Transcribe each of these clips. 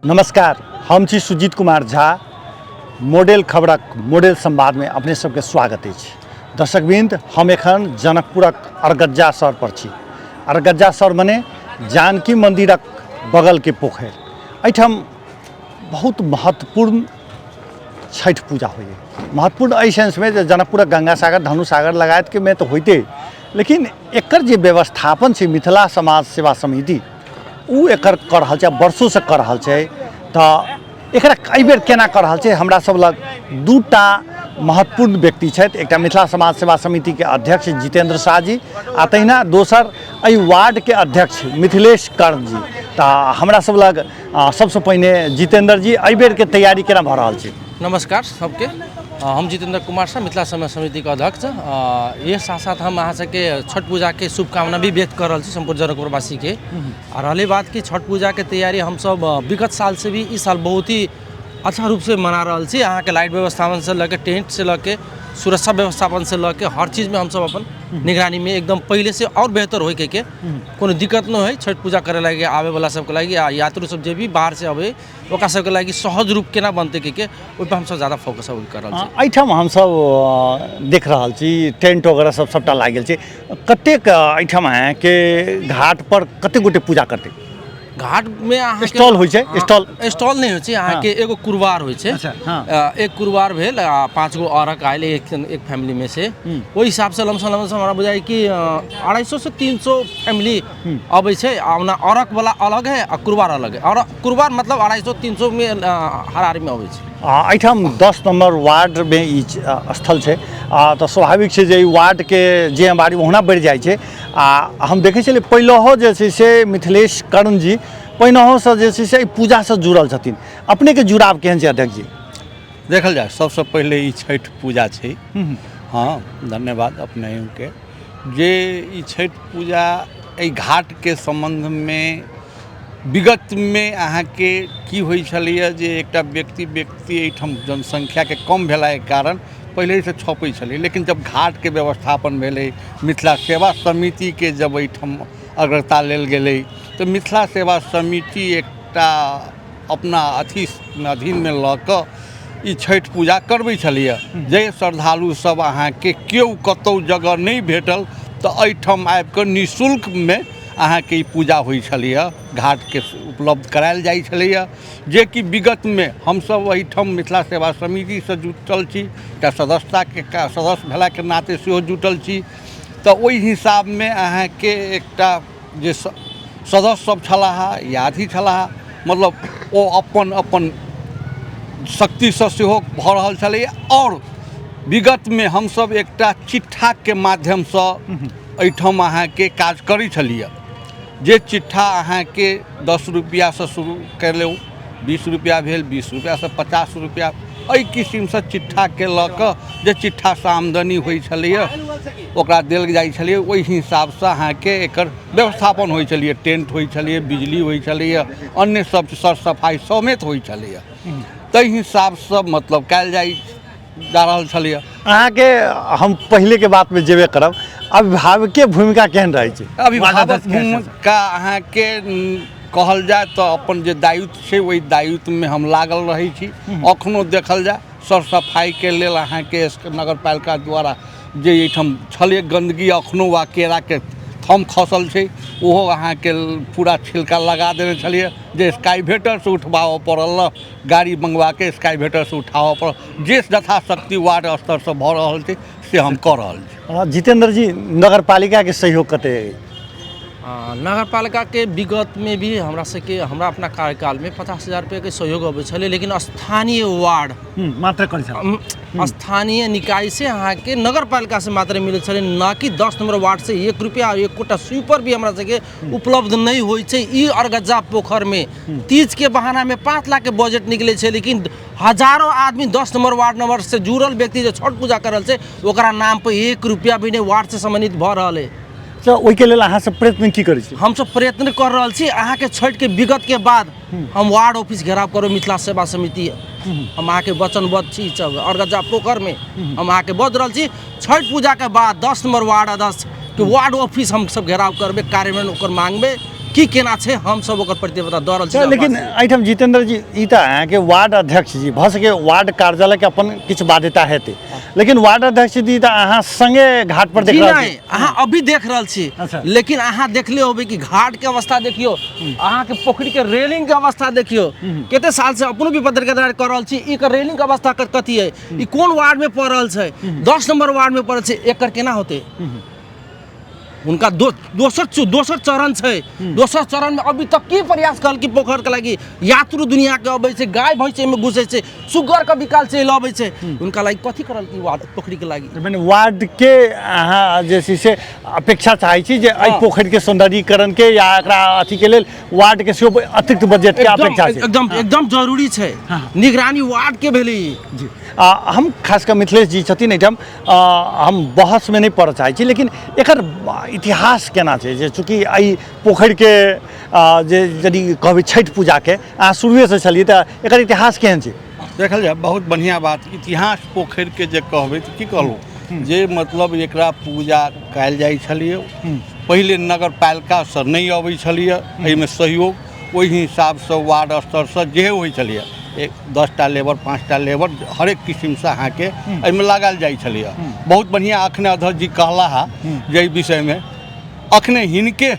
नमस्कार, हम छी सुजीत कुमार झा। मॉडल खबरक मॉडल संवादमे अपने सबके स्वागत अछि। दर्शकवृंद, हम एखन जनकपुरक अरगज्जा सर पर छी। अरगज्जा सर मने जानकी मंदिरक बगलके पोखरि। एहिठाम बहुत महत्वपूर्ण छठि पूजा होइए। महत्वपूर्ण एहि सेंसमे जे जनकपुरक गंगा सागर, धनुष सागर लगायतके मे तऽ होइते, लेकिन एकर जे व्यवस्थापन छै मिथिला समाज सेवा समिति ओ एकर कऽ रहल छै आ वर्षोसँ कऽ रहल छै। तऽ एकरा एहिबेर केना कऽ रहल छै, हमरा सब लग दूटा महत्वपूर्ण व्यक्ति छथि। एकटा मिथिला समाज सेवा समितिके अध्यक्ष जितेंद्र शाह जी आ तहिना दोसर एहि वार्डके अध्यक्ष मिथिलेश कर्ण जी। तऽ हमरा सब लग सबसँ पहिने जितेंद्र जी, एहिबेरके तैयारी केना भऽ रहल छै? नमस्कार सबके, हम जितेंद्र कुमार शाह, मिथिला समाज समितिके अध्यक्ष। ये साथ साथ हम अहाँ सबके छठ पूजाके शुभकामना भी व्यक्त कर रहल छी सम्पूर्ण जनकपुरवासीके। आ रहलै बात कि छठ पूजाके तैयारी हमसब विगत सालसँ भी ई साल बहुत ही अच्छा रूपसँ मना रहल छी। अहाँके लाइट व्यवस्थापनसँ लऽ के, टेंटसँ लऽ के, सुरक्षा व्यवस्थापनसँ लऽ के हर चीजमे हमसब अपन निगरानीमे एकदम पहिलेसँ आओर बेहतर होइके के कोनो दिक्कत नहि होइ छठि पूजा करै लागि आबैवला सबके लागि आ यात्रु सब जे भी बाहरसँ अबै ओकरा सबके लागि सहज रूप केना बनतै के ओहिपर हमसब ज्यादा फोकस कर रहल छी। एहिठाम हमसब देख रहल छी टेंट वगैरह सब सबटा लागि गेल छै। कतेक एहिठाम अहाँके घाट पर कतेक गोटे पूजा करतै? घाटमे अहाँके स्टॉल होइ छै? स्टॉल स्टॉल नहि होइ छै अहाँके, एगो कुरबार होइ छै। अच्छा, हँ। एक कुरबार भेल आ 5 गो अरक आयल एक एक फैमिलीमे से। ओहि हिसाबसँ लमसम लमसम हमरा बुझाइ कि 250 से 300 फैमिली अबै छै। आ ओना अरकवला अलग है आ कुरबार अलग है। और कुरबार मतलब 250 300 मे हरारीमे अबै छै। एहिठाम 10 नम्बर वार्डमे ई स्थल छै, तऽ स्वाभाविक छै जे ई वार्डके जिम्मेवारी ओहुना बढ़ि जाइ छै। आ हम देखै छलियै पहिलहो जे छै से मिथिलेश कर्ण जी पहिनहोसँ जे छै से एहि पूजासँ जुड़ल छथिन। अपनेके जुड़ाव केहन छै अध्यक्ष जी? देखल जाय सबसँ पहिले ई छठि पूजा छै। हँ, धन्यवाद अपनेके जे ई छठि पूजा एहि घाटके सम्बन्धमे विगतमे अहाँके की होइ छलैए जे एकटा व्यक्ति व्यक्ति एहिठाम जनसंख्याके कम भेलाके कारण पहिलेसँ छपै छलै, लेकिन जब घाटके व्यवस्थापन भेलै, मिथिला सेवा समितिके जब एहिठाम अग्रता लेल गेलै तऽ मिथिला सेवा समिति एकटा अपना अथी अधीनमे लऽ कऽ ई छठि पूजा करबै छलैए। जे श्रद्धालु सब अहाँके केओ कतहु जगह नहि भेटल तऽ एहिठाम आबिकऽ निःशुल्कमे अहाँके ई पूजा होइ छलैए, घाटके उपलब्ध करायल जाइ छलैए। जेकि विगतमे हमसब एहिठाम मिथिला सेवा समितिसँ जुटल छी, एकटा सदस्यताके सदस्य भेलाके नाते सेहो जुटल छी। तऽ ओहि हिसाबमे अहाँके एकटा जे सदस्य सब छलाह या अथी छलाह, मतलब ओ अपन अपन शक्तिसँ सेहो भऽ रहल छलैए। आओर विगतमे हमसब एकटा चिट्ठाके माध्यमसँ एहिठाम अहाँके काज करै छलियै, जे चिट्ठा अहाँके 10 रुपैआसँ शुरू केलहुँ, 20 रुपैआ भेल, 20 रुपैआसँ 50 रुपैआ, एहि किसिमसँ चिट्ठाके लऽ कऽ जे चिट्ठासँ आमदनी होइ छलैए ओकरा देल जाइ छलैए। ओहि हिसाबसँ अहाँके एकर व्यवस्थापन होइ छलैए, टेंट होइ छलैए, बिजली होइ छलैए, अन्य सब सर सफाइ समेत होइ छलैए। ताहि हिसाबसँ मतलब कयल जाइ जा रहल छलैए। अहाँके हम पहिलेके बातमे जेबे करब, अभिभावकीय भूमिका केहन रहै छै? अभिभावक भूमिका अहाँके कहल जाय तऽ अपन जे दायित्व छै ओहि दायित्वमे हम लागल रहै छी। अखनो देखल जाय सर सफाइके लेल अहाँके नगरपालिका द्वारा जे एहिठाम छलै गन्दगी, अखनो वा केराके थम खसल छै, ओहो अहाँके पूरा छिलका लगा देने छलियै, जे स्काइवेटरसँ उठबाबऽ पड़ल, गाड़ी मंगवाके स्काइवेटरसँ उठाबऽ पड़ल। जे यथाशक्ति वार्ड स्तरसँ भऽ रहल छै से हम कऽ रहल छी। जितेंद्र जी, नगरपालिकाके सहयोग कते अछि? नगरपालिकाके विगतमे भी हमरा सबके हमरा अपना कार्यकालमे 50,000 रुपैआके सहयोग अबै छलै, लेकिन स्थानीय वार्ड मात्र करै छलै, स्थानीय निकाय से अहाँके नगरपालिका से मात्र मिलै छलै, न कि 10 नम्बर वार्ड से 1 रुपैआ और एकोटा स्वीपर भी हमरा सबके उपलब्ध नहि होइ छै। ई अरगज्जा पोखरिमे तीजके बहानामे 5 लाखके बजट निकलै छै, लेकिन हजारों आदमी 10 नम्बर वार्ड नंबर से जुड़ल व्यक्ति जे छठ पूजा कर रहल छै ओकरा नाम पर 1 रुपैआ भी नहि वार्ड से सम्बन्धित भऽ रहल है। तऽ ओहिके लेल अहाँ सब प्रयत्न की करै छी? हमसब प्रयत्न कर रहल छी। अहाँके छठिके विगतके बाद हम वार्ड ऑफिस घेराव करब मिथिला सेवा समिति, हम अहाँके वचनबद्ध छी। सब अरगज्जा पोखरिमे हम अहाँके बद रहल छी, छठि पूजाके बाद 10 नम्बर वार्ड अध्यक्ष के वार्ड ऑफिस हम सब घेराव करबै, कार्यान्वयन ओकर मांगबै। की केना छै हम सब ओकर प्रतिबद्धता दऽ रहल छी। लेकिन एहिठाम जितेंद्र जी, ई तऽ अहाँके वार्ड अध्यक्ष जी भऽ सके वार्ड कार्यालयके अपन किछु बाध्यता हेतै, लेकिन वार्ड अध्यक्ष जी तऽ अहाँ संगे घाट पर देख रहल छी। अहाँ अभी देख रहल छी। अच्छा। लेकिन अहाँ देखले होबै कि घाट के अवस्था देखियौ, अहाँके पोखरि के रेलिंग के अवस्था देखियौ, कते साल से अपनो भी पत्रकारिता कर रहल छी, एकर रेलिंग के अवस्था कथी है, ई कोन वार्ड में पड़ल छै, 10 नंबर वार्ड में पड़ल छै, एकर केना होतै? हुनका दोसर चरण छै, दोसर चरण में अभी तक की प्रयास करल कि पोखर के लागि यात्रु दुनिया के अबै छै, गाय भैंस एहिमे घुसै छै, सुगर के विकाल चलि अबै छै, हुनका लागि कथी करल कि वार्ड पोखरी के लागि? मने वार्ड के अहाँ जे छै से अपेक्षा चाहै छी जे एहि पोखरि के सौंदर्यीकरण के या एकरा अथी के लेल वार्ड के सेहो अतिरिक्त बजट के अपेक्षा छै। एकदम एकदम जरूरी छै। निगरानी वार्ड के भेलै जी। हम खास कऽ मिथिलेश जी छथिन एहिठाम, हम बहसमे नहि पड़ऽ चाहै छी, लेकिन एकर इतिहास केना छै जे चूँकि एहि पोखरिके जे यदि कहबै छठि पूजाके अहाँ शुरुएसँ छलियै, तऽ एकर इतिहास केहन छै? देखल जाय बहुत बढ़िआँ बात। इतिहास पोखरिके जे कहबै तऽ की कहलहुँ जे मतलब एकरा पूजा कयल जाइ छलैए पहिले, नगरपालिकासँ नहि अबै छलैए एहिमे सहयोग, ओहि हिसाबसँ वार्ड स्तरसँ जे होइ छलैए, एक 10टा लेबर 5टा लेबर हरेक किसिमसँ अहाँके एहिमे लगायल जाइ छलैए। बहुत बढ़िआँ अखने अध्यक्ष जी कहला है जे एहि विषयमे अखने हिनके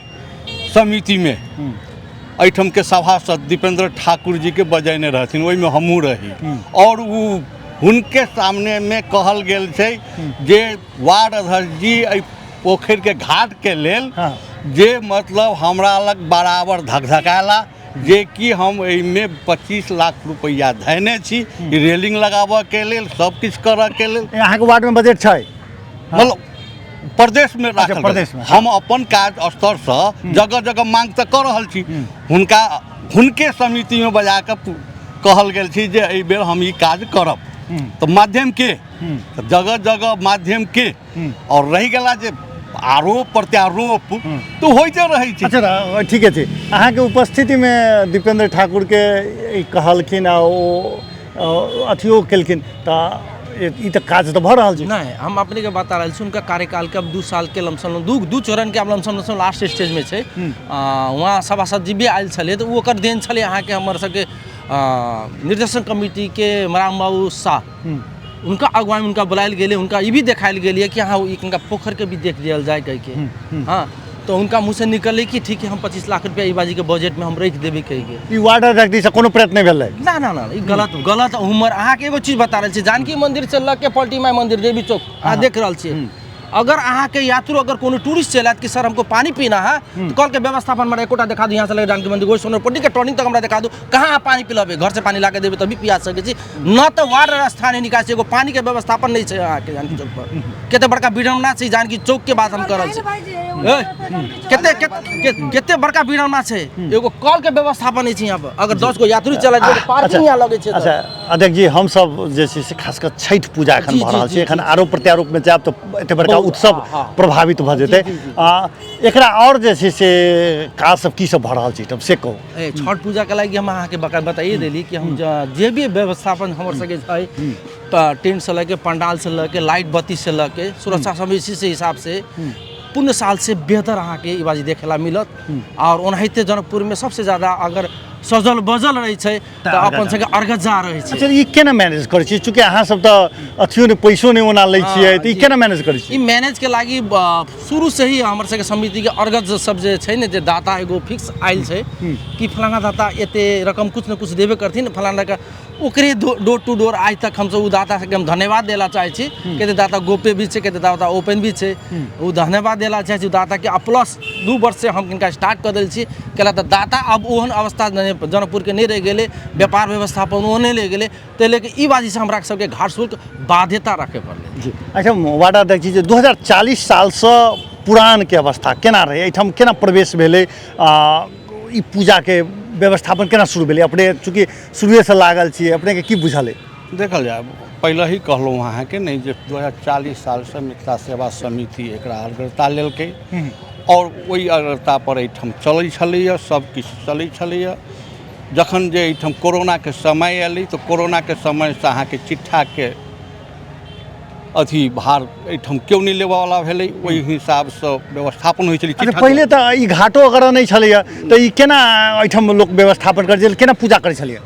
समितिमे एहिठामके सभासद दीपेंद्र ठाकुर जीके बजेने रहथिन, ओहिमे हमहूँ रही, और ओ हुनके सामनेमे कहल गेल छै जे वार्ड अध्यक्ष जी एहि पोखरिके घाटके लेल जे मतलब हमरा लग बराबर धकधकाला जे कि हम एहिमे 25 लाख रुपैआ धयने छी रेलिंग लगाबऽके लेल, सब किछु करऽके लेल। अहाँके वार्डमे बजट छै? मतलब प्रदेशमे राखल गेल। प्रदेशमे, हम अपन काज स्तरसँ जगह जगह मांग तऽ कऽ रहल छी, हुनका हुनके समितिमे बजा कऽ कहल गेल छी जे एहि बेर हम ई काज करब, तऽ माध्यम के तऽ जगह जगह माध्यम के, और रहि गेला जे आरोप प्रत्यारोप तऽ होइते रहै छै। अच्छा ठीके छै। अहाँके उपस्थितिमे दीपेंद्र ठाकुरके ई कहलखिन आ ओ अथियो केलखिन, तऽ ई तऽ काज तऽ भऽ रहल छै। नहि, हम अपनेके बता रहल छी, हुनका कार्यकालके अब 2 सालके लमसम, दू चरणके आब लमसम लमसम लास्ट स्टेजमे छै। वहाँ सभासद जी भी आयल छलै, तऽ ओ ओकर देन छलै अहाँके हमर सबके निर्देशन कमिटीके राम बाबू शाह, उनका अगुवाई उनका बुलायल गेलै, उनका ई भी देखायल गेलै कि हाँ उनका पोखरिके भी देख दियल जाय कहिके। हाँ, तो उनका मुँह से निकललै कि ठीक है हम 25 लाख रुपया ई बाजीके बजटमे हम राखि देबै कहिके। ई वार्ड अध्यक्ष से कोनो प्रयत्न नहि भेलै? ना ना ना, ई गलत गलत उमर। अहाँके एगो चीज बता रहल छी, जानकी मंदिर से लऽ के पलटी माई मंदिर देवी चौक अहाँ देख रहल छियै, अगर अहाँके यात्रु अगर कोनो टूरिस्ट चलि आयत कि सर हमको पानी पीना है, तो कल के व्यवस्थापन हमरा एकोटा देखा दू, यहाँ से लगे जानकी मंदिर ओहि सोनरपट्टी के टर्निंग तक हमरा देखा दू, कहाँ अहाँ पानी पिलबै, घर से पानी ला के देबै तभी पिया सकै छी, न तऽ वार्ड स्थानीय निकाय से एगो पानी के व्यवस्थापन नहि छै अहाँके जानकी चौक पर। कते बड़का विडम्बना छै जानकी चौक के बात हम कर रहल छी। कते कते बड़का विडम्बना छै, एगो कल के व्यवस्थापन नहि छै यहाँ पर, अगर 10 गो यात्री चलै छै पार्किंग यहाँ लगै छै। अच्छा अध्यक्ष जी, हम सब जे छै से खास कऽ छठि पूजा एखन भऽ रहल छै, एखन आरोप प्रत्यारोपमे जायब तऽ एते बड़का उत्सव प्रभावित भऽ जेतै। एकरा और जे छै से काज सब की सब भऽ रहल छै तब से कहू। छठ पूजा के लागि हम अहाँके बताइए देली कि हम जे भी व्यवस्थापन हमर सबके छै, टेंट से लऽके पंडाल से लऽके लाइट बत्ती से लऽके सुरक्षा समिति से हिसाब से पूर्ण साल से बेहतर अहाँके ई बाजी देखेला मिलत। और ओनाहिते जनकपुरमे सबसे ज्यादा अगर सजल बजल रहै छै तऽ अपन सबके अरगजा रहै छै। अच्छा, ई केना मैनेज करै छियै? चूँकि अहाँ सब तऽ अथियो नहि, पैसो नहि ओना लै छियै, तऽ ई केना मैनेज करै छियै? ई मैनेज के लागि शुरू से ही हमर सबके समिति के अरगज सब जे छै ने, जे दाता एगो फिक्स आयल छै कि फलाना दाता एते रकम कुछ ने कुछ देबे करथिन, फलाना के ओकरे डोर टू डोर आज तक हमसब ओ दाता सबके हम धन्यवाद देला चाहै छी। कते दाता गोप्य भी छै, कते दाता ओपन भी छै, ओ धन्यवाद देला चाहै छी दाता के। आ प्लस 2 वर्ष से हम हिनका स्टार्ट कऽ देल छी, कैला तऽ दाता अब ओहन अवस्था जनकपुर के नहि रहि गेलै, व्यापार व्यवस्थापन ओहन नहि रहि गेलै, ताहि लऽ कऽ ई बाजीसँ हमरा सबके घाट शुल्क बाध्यता राखय पड़लै। जी अच्छा, वार्ड अध्यक्ष जी, जे 2040 सालसँ पुरानके अवस्था केना रहै, एहिठाम केना प्रवेश भेलै, ई पूजाके व्यवस्थापन केना शुरू भेलै? अपने चूँकि शुरुएसँ लागल छियै, अपनेके की बुझल अइ? देखल जाय, पहिले ही कहलहुँ अहाँके नहि जे 2040 सालसँ मिथिला सेवा समिति एकरा अग्रता लेलकै और ओहि अग्रता पर एहिठाम चलै छलैए, सब किछु चलै छलैए। जखन जे एहिठाम कोरोनाके समय अयलै तऽ कोरोनाके समयसँ अहाँके चिट्ठाके अथी भार एहिठाम केओ नहि लेबऽवला भेलै, ओहि हिसाबसँ व्यवस्थापन होइ छलै। अच्छा, पहिले तऽ ई घाटो वगैरह नहि छलैए, तऽ ई केना एहिठाम लोक व्यवस्थापन करै छलै, केना पूजा करै छलैए?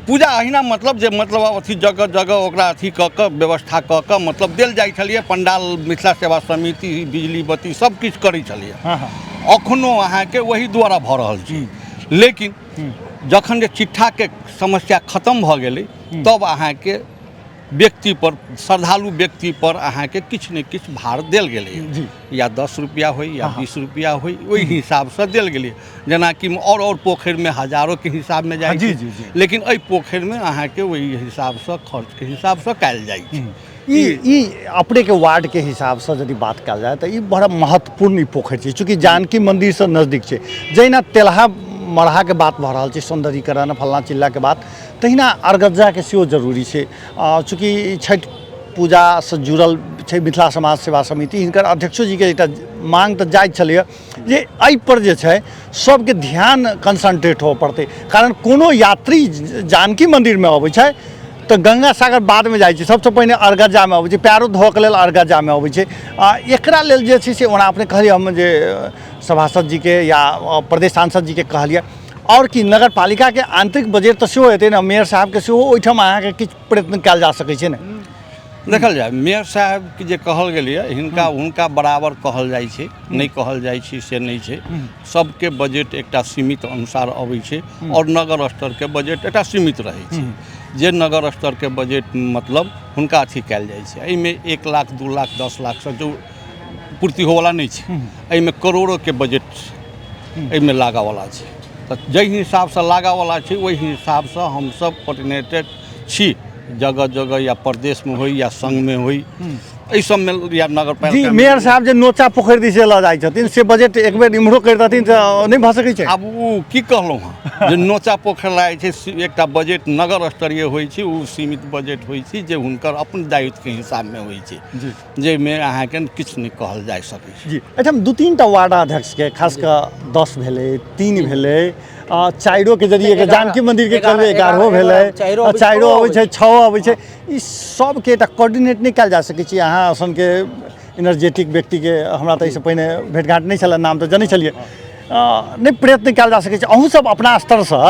पूजा अहिना मतलब जे मतलब अथी जगह जगह ओकरा अथी कऽ कऽ व्यवस्था कऽ कऽ मतलब देल जाइ छलैए। पंडाल मिथिला सेवा समिति बिजली बत्ती सब किछु करै छलैए। अखनो अहाँके ओही द्वारा भऽ रहल छै, लेकिन जखन जे चिट्ठाके समस्या खतम भऽ गेलै तब अहाँके व्यक्ति पर, श्रद्धालु व्यक्ति पर अहाँके किछु ने किछु भार देल गेलै, या 10 रुपया होइ या 20 रुपया होइ, ओहि हिसाबसँ देल गेलै। जेनाकि आओर पोखरिमे हजारोके हिसाबमे जाइ छै, लेकिन एहि पोखरिमे अहाँके ओहि हिसाबसँ खर्चके हिसाबसँ कयल जाइ छै। ई अपनेके वार्डके हिसाबसँ यदि बात कयल जाय तऽ ई बड़ा महत्वपूर्ण ई पोखरि छै, चूँकि जानकी मन्दिरसँ नजदीक छै। जहिना तेलहा मरहाके बात भऽ रहल छै, सौन्दर्यीकरण फल्लाँ चिल्लाँके बात, तहिना अरगज्जाके सेहो जरूरी छै। चूँकि छठि पूजासँ जुड़ल छै मिथिला समाज सेवा समिति, हिनकर अध्यक्षो जीके एकटा मांग तऽ जायज छलैए जे एहिपर जे छै सबके ध्यान कंसंट्रेट होबऽ पड़तै, कारण कोनो यात्री जानकी मन्दिरमे अबै छै तऽ गंगा सागर बादमे जाइ छै, सबसँ पहिने अरगज्जामे अबै छै, पैरो धोअके लेल अरगज्जामे अबै छै। आ एकरा लेल जे छै से ओना अपने कहलियै हम जे सभासद जीके या प्रदेश सांसद जीके कहलियै, आओर कि नगर पालिकाके आंतरिक बजट तऽ सेहो हेतै ने, मेयर साहबके सेहो ओहिठाम अहाँके किछु प्रयत्न कयल जा सकै छै ने? देखल जाय, मेयर साहबके जे कहल गेलैए हिनका हुनका बराबर कहल जाइ छै, नहि कहल जाइ छै से नहि छै। सबके बजट एकटा सीमित अनुसार अबै छै आओर नगर स्तरके बजट एकटा सीमित रहै छै, जे नगर स्तरके बजट मतलब हुनका अथी कयल जाइ छै। एहिमे 1 लाख 2 लाख 10 लाखसँ जो पूर्ति होवला नहि छै, एहिमे करोड़ोके बजट एहिमे लागऽवला छै। तऽ जाहि हिसाबसँ लागऽवला छै ओहि हिसाबसँ हमसब कोर्डिनेटेड छी, जगह जगह या प्रदेशमे होइ या संघमे होइ, एहि सबमे या नगर जी। मेयर साहब जे नोचा पोखरि दिस लऽ जाइ छथिन से बजट एक बेर इम्हरो करि देथिन तऽ नहि भऽ सकै छै? आब ओ की कहलहुँ हँ जे नोचा पोखरि लागै छै, एकटा बजट नगर स्तरीय होइ छै, ओ सीमित बजट होइ छै जे हुनकर अपन दायित्वके हिसाबमे होइ छै, जाहिमे अहाँके किछु नहि कहल जा सकै छै। जी, एहिठाम 2-3 टा वार्ड अध्यक्षके खास कऽ 10 भेलै, 3 भेलै, 4 के जरिए जानकी मंदिर के करबै 11 भेलै, 4 अबै छै, 6 अबै छै, ई सबके एकटा कोऑर्डिनेट नहि कयल जा सकै छै। अहाँ सनके एनर्जेटिक व्यक्तिके हमरा तऽ एहिसँ पहिने भेटघाट नहि छलै, नाम तऽ जनै छलियै, नहि प्रयत्न कयल जा सकै छै? अहूँ सब अपना स्तरसँ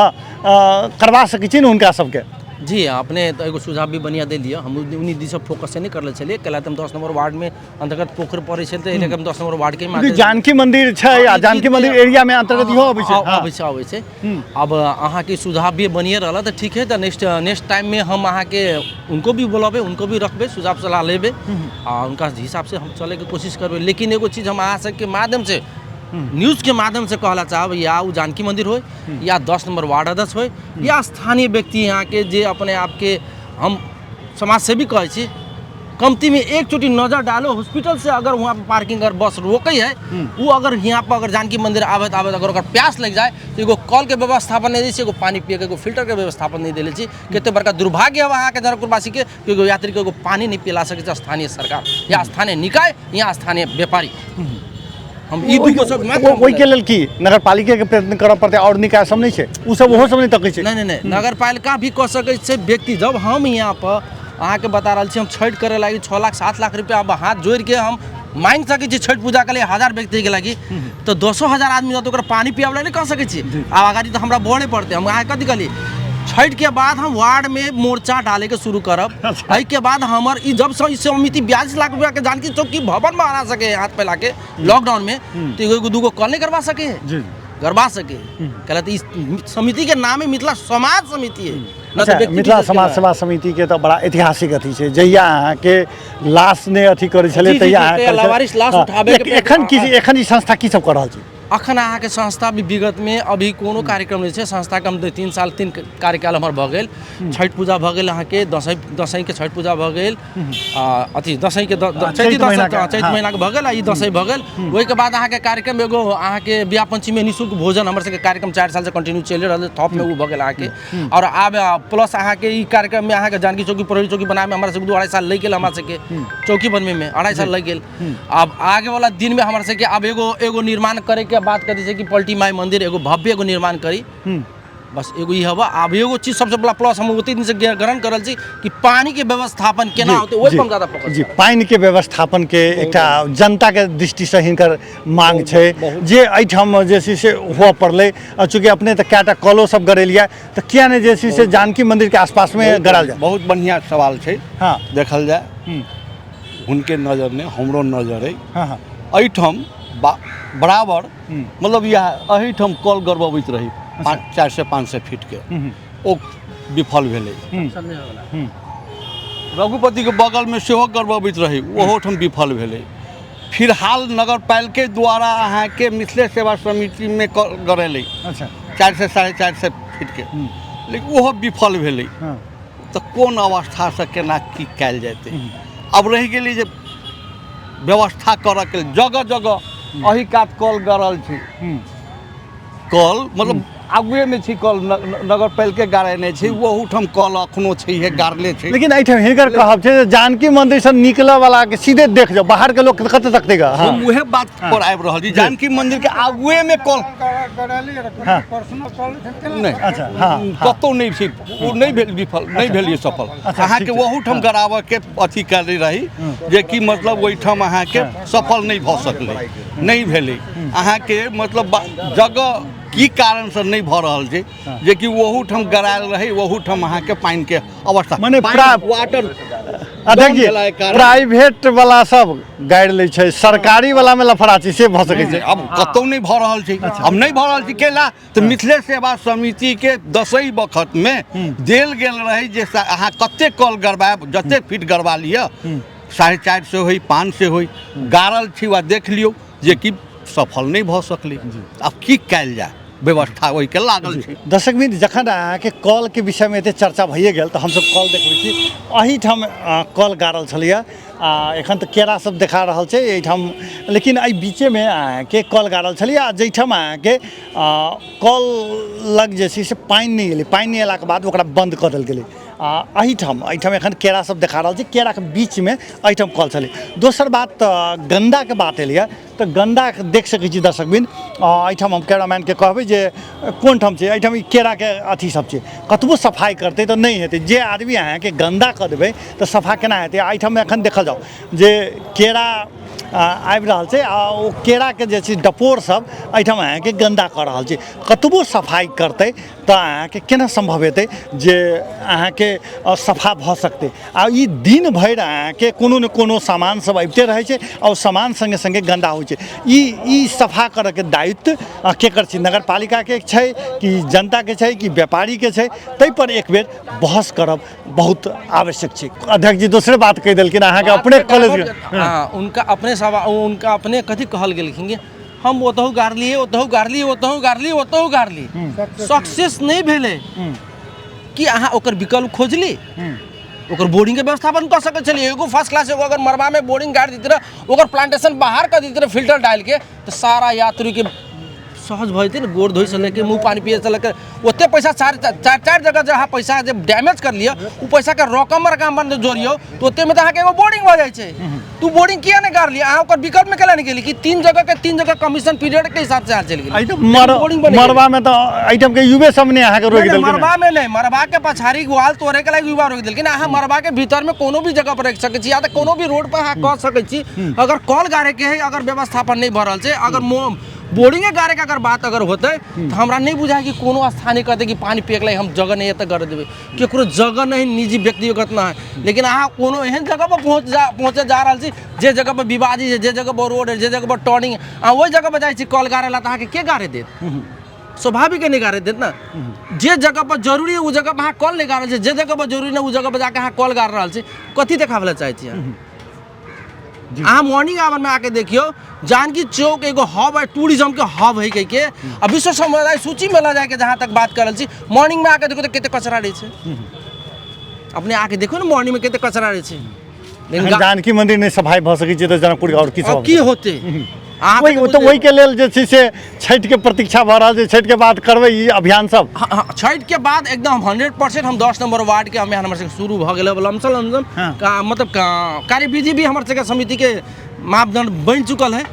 करबा सकै छी ने हुनका सबके? जी, अपने तऽ एगो सुझाव भी बढ़िआँ देलियै। हम उन्नी दिस फोकस नहि करले छलियै, कैला तऽ हम 10 नंबर वार्डमे अंतर्गत पोखरि पड़ै छै, तऽ एहि लए कऽ हम 10 नंबर वार्डके माध्यम जानकी मंदिर छै आ जानकी मंदिर एरिया में अंतर्गत इहो अबै छै। अबै छै, अबै छै। अब अहाँके सुझाव भी बनिए रहल तऽ ठीक है, तऽ नेक्स्ट नेक्स्ट टाइम में हम अहाँके उनको भी बोलेबै, उनको भी रखबै, सुझाव सलाह लेबै आ उनका हिसाब से हम चलैके कोशिश करबै। लेकिन एगो चीज हम अहाँ सबके माध्यम से, न्यूज़ के माध्यम से कहला चाहब, या उ जानकी मंदिर हो या 10 नंबर वार्ड अध्यक्ष हो या स्थानीय व्यक्ति यहाँ के जे अपने आपके हम समाज सेवी कहै छी, कमती में एक चोटी नजर डालो। हॉस्पिटल से अगर वहाँ पर पार्किंग अगर बस रोकै है, वो अगर यहाँ पर अगर जानकी मंदिर आबैत आबैत अगर ओकर प्यास लग जाए तो एगो कल के व्यवस्थापन नहीं दै छै, एगो पानी पिए के एगो फिल्टर के व्यवस्थापन नहीं देले छी। कते बड़का दुर्भाग्य है अहाँके जनकपुरवासी के कि एगो यात्री के एगो पानी नहीं पिला सकै छै स्थानीय सरकार या स्थानीय निकाय या स्थानीय व्यापारी। हम ई दुगो सब मात्र ओहिके लेल की नगरपालिके के प्रयत्न करऽ पड़तै? आओर निकाय सब नहि छै, ओ सब ओहो सब नहि तकै छै? नहि नहि नहि, नगरपालिका भी कऽ सकै छै व्यक्ति। जब हम यहाँ पर अहाँके बता रहल छी, हम छठि करे लागि 6 लाख 7 लाख रुपया अब हाथ जोड़िके हम मांगि सकै छी छठि पूजाके लिए 1000 व्यक्तिके लागि, तऽ 10,000 आदमी रहत ओकरा पानी पियाबऽ नहि कह सकै छी। आब अगाडि तऽ हमरा बढ़े पड़तै। हम अहाँके कथी कहली, छठि के बाद हम वार्ड में मोर्चा डाले के शुरू करब। एहिके बाद हमर ई जब से ई समिति 42 लाख रुपया के जानकी चौकी भवन में बना सके हाथ फैला के लॉकडाउन में, तो एगो दूगो कॉल नहीं करवा सके है? करवा सके। कहला तऽ ई समिति के नाम है मिथिला समाज समिति है न तऽ अच्छा, व्यक्ति मिथिला विशेष के समाज नाम। सेवा समिति के तऽ बड़ा ऐतिहासिक अथी छै। जहिया अहाँके लाश नहि अथी करै छलै जी, जी, तहिया जी, अहाँ तहिया करै छलै। लावारिस लाश हँ, उठाबे के एखन की एखन ई संस्था की सब कऽ रहल छै? अखन अहाँके संस्था भी विगतमे अभी कोनो कार्यक्रम नहि छै संस्थाके। हम 3 साल 3 कार्यकाल हमर भऽ गेल। छठि पूजा भऽ गेल अहाँके, दसैँ, दसैँके छठि पूजा भऽ गेल, आ अथी दसैँके चैत महीनाके, चैत महीनाके भऽ गेल आ ई दसैँ भऽ गेल। ओहिके बाद अहाँके कार्यक्रम एगो अहाँके बियाह पंचमीमे निःशुल्क भोजन हमर सबके कार्यक्रम 4 सालसँ कंटिन्यू चलि रहल थपमे ओ भऽ गेल अहाँके। आओर आब प्लस अहाँके ई कार्यक्रममे अहाँके जानकी चौकी प्रहरी चौकी बनाबैमे हमरा सबके 2-2.5 साल लागि गेल। हमरा सबके चौकी बनबैमे 2.5 साल लागि गेल। आब आगे वाला दिन में हमरा सबके आब एगो एगो निर्माण करे के बात करै छै कि पलटी माई मंदिर एगो भव्य एगो निर्माण करी। बस एगो ई हवा। आब एगो चीज सबसे बड़ा प्लस हम ओते दिन से ग्रहण कर रहल छी कि पानी के व्यवस्थापन केना होतै, ओहि पर हम ज्यादा फोकस जी। पानि के व्यवस्थापन के एकटा जनता के दृष्टिसँ हिनकर मांग छै जे एहिठाम जे छै से हुअ पड़लै। आ चूँकि अपने तऽ कएटा कलो सब गड़ेलियै, तऽ किया नहि जे छै से जानकी मंदिर के आसपासमे गड़ायल जाय? बहुत बढ़िआँ सवाल छै। देखल जाय हुनके नजर नहि, हमरो नजर अइ। हँ हँ एहिठाम बराबर मतलब इएह एहिठाम कल गड़बबैत रही 400-500 फीटके, ओ विफल भेलै। रघुपतिके बगलमे सेहो गड़बबैत रही, ओहोठाम विफल भेलै। फिलहाल नगर पालिके द्वारा अहाँके मिथिले सेवा समितिमे कल गड़ेलै 400-450 फीटके, लेकिन ओहो विफल भेलै। तऽ कोन अवस्थासँ केना की कयल जेतै? आब रहि गेलै जे व्यवस्था करऽके जगह जगह एहि कात कल गड़ल छै, कल मतलब आगुएमे छै कल, नगर पालिके गाड़ेने छै, ओहूठाम कल अखनो छैहे, गाड़ले छै। लेकिन एहिठाम हिनकर कहब छै जे जानकी मंदिर से निकलऽ वाला के सीधे देख जाओ, बाहर के लोग कतऽ तक देगा? हम उहे बात पर आबि रहल छी, जानकी मंदिर के आगुए में कल नहि। अच्छा, हाँ, हाँ। कतौ नहि छै, ओ नहि भेल विफल, नहि भेल ये सफल। अहाँके ओहूठाम गड़ाबऽ के अथी करै रही जे कि मतलब ओहिठाम अहाँके सफल नहि भऽ सकलै, नहि भेलै अहाँके मतलब जगह की कारणसँ नहि भऽ रहल छै जेकि ओहूठाम गड़ायल रहै, ओहूठाम अहाँके पानिके अवस्था मने पानि वाटर अध्यक्ष जी, भेला के कारण- प्राइवेट वाला सब गाड़ि लै छै, सरकारी वाला में लफड़ा छै, से भऽ सकै छै। अब कतौ नहि भऽ रहल छै, अब नहि भऽ रहल छै केला तऽ मिथिले सेवा समिति के दसई बखत में देल गेल रहै जे अहाँ कते कल गड़बायब, जते फीट गड़बा लिअ, 450 होई, 500 होई, गाड़ल छी वा देख लियौ जे कि सफल नहि भऽ सकलै। आब की कयल जाय, व्यवस्था ओहिके लागल छै। दर्शक मित्र, जखन अहाँके कलके विषयमे एते चर्चा भइए गेल तऽ हमसब कल देखबै छी। एहिठाम कल गाड़ल छलैए, आ एखन तऽ केरा सब देखा रहल छै एहिठाम, लेकिन एहि बीचेमे अहाँके कल गाड़ल छलैए, आ जाहिठाम अहाँके कल लग जे छै से पानि नहि एलै, पानि नहि अयलाके बाद ओकरा बन्द कऽ देल गेलै। आ एहिठाम एखन केरा सब देखा रहल छै, केराके बीचमे एहिठाम कल छलै। दोसर बात तऽ गन्दाके बात एलैए, तऽ गन्दा देख सकै छी दर्शकबिन। एहिठाम हम कैमरामैनके कहबै जे कोन ठाम छै, एहिठाम ई केराके अथी सब छै, कतबो सफाइ करतै तऽ नहि हेतै, जे आदमी अहाँके गन्दा कऽ देबै तऽ सफा केना हेतै? एहिठाम एखन देखल जाउ जे केरा आबि रहल छै, आ ओ केराके जे छै डपोर सब एहिठाम अहाँके गन्दा कऽ रहल छै। कतबो सफाइ करतै तऽ अहाँके केना सम्भव हेतै जे अहाँके सफा भऽ सकतै? आ ई दिन भरि अहाँके कोनो ने कोनो सामान सब अबिते रहै छै, आ ओ सामान सङ्गे सङ्गे गन्दा होइ छै। ई सफा करऽके दायित्व केकर छै? नगरपालिकाके छै कि जनताके छै कि व्यापारीके छै? ताहिपर एक बेर बहस करब बहुत आवश्यक छै। अध्यक्ष जी दोसरे बात कहि देलखिन अहाँके अपने कॉलेज। हाँ, उनका अपने सवा उनका अपने कथी कहल गेलखिन कि हम ओतहु गाड़लियै, ओतहु गाड़लियै, ओतहु गाड़लियै, ओतहु गाड़लियै, सक्सेस नहि भेलै। कि अहाँ ओकर विकल्प खोजली? ओकर बोरिंगके व्यवस्थापन कऽ सकै छलियै। एगो फर्स्ट क्लास एगो अगर मरबामे बोरिंग गाड़ि दैत रहै, ओकर प्लांटेशन बाहर कऽ दैत रहै फिल्टर डालिके, तऽ सारा यात्रीके सहज भऽ जेतै ने, गोड़ धोइसँ लऽ कऽ मुँह पानि पियैसँ लऽ कऽ ओते पैसा चारि चारि चारि जगह जे अहाँ पैसा जे डैमेज कर लिअ, ओ पैसाके रकम रकम बन्द जोड़ियौ तऽ ओतेमे तऽ अहाँके एगो बोरिंग भऽ जाइ छै। तू बोरिंग किया नहि गाड़लियै? अहाँ ओकर विकल्पमे केला नहि गेली कि तीन जगह के तीन जगह कमीशन पीरियड के हिसाब से अहाँ चलि गेली? एहि तऽ बोरिंग बनि गेलै। मरबामे तऽ एहिठामके युवे सब ने अहाँके रोकि नहि, देलकै। मरबा में नहीं, मरबा के पछाड़ी ग्वाल तोड़े के लागि युवा रोकि देलखिन। अहाँ मरबा के भीतर में कोनो भी जगह पर रखि सकै छी, या तऽ कोनो भी रोड पर अहाँ कऽ सकै छी। अगर कल गाड़े के है, अगर व्यवस्थापन नहीं भऽ रहल छै, अगर बोरिंगे गाड़े के अगर बात अगर होतै तऽ हमरा नहीं बुझाय कि कोनो स्थानीय कहतै कि पानि पियके लागि हम जगह नहीं एतऽ गड़े देबै। केकरो जगह नहीं, निजी व्यक्तिगत ना है, लेकिन अहाँ कोनो एहन जगह पर पहुँचे जा रहल छी जे जगह पर विवादी छै, जे जगह पर रोड है, जे जगह पर टर्निंग है, अहाँ ओहि जगह पर जाइ छी कल गाड़े ला तऽ अहाँके के गाड़े देत? स्वाभाविक नहीं गाड़े देत ना। जे जगह पर जरूरी है ओ जगह पर अहाँ कल नहीं गाड़ल छी, जे जगह पर जरूरी नहीं ओ जगह पर जाके अहाँ कल गाड़ रहल छी, कथी देखाबै लए चाहै छी अहाँ? अहाँ मॉर्निंग आवर में आके देखियो, जानकी चौक एगो हब है, टूरिज्म के हब है के आ विश्व समुदाय सूची में लऽ जाके जहाँ तक बात करल छी, मॉर्निंग में आके देखो तऽ कते कचरा रहै छै। अपने आके देखो ने मॉर्निंग में कते कचरा रहै छै। लेकिन जानकी मंदिर नहि सफाइ भऽ सकै छै तऽ जनकपुर आओर की अब की होतै? अहाँ ओहि तऽ ओहिके लेल जे छै से छठिके प्रतीक्षा भऽ रहल छै, छठिके बाद करबै ई अभियान सब। हाँ, हाँ, छठि के बाद एकदम 100% हम 10 नंबर वार्ड के अभियान हमर सबके शुरू भऽ गेल। लमसम लमसम मतलब कार्यविधि भी हमर सबके समिति के मापदंड बनि चुकल है।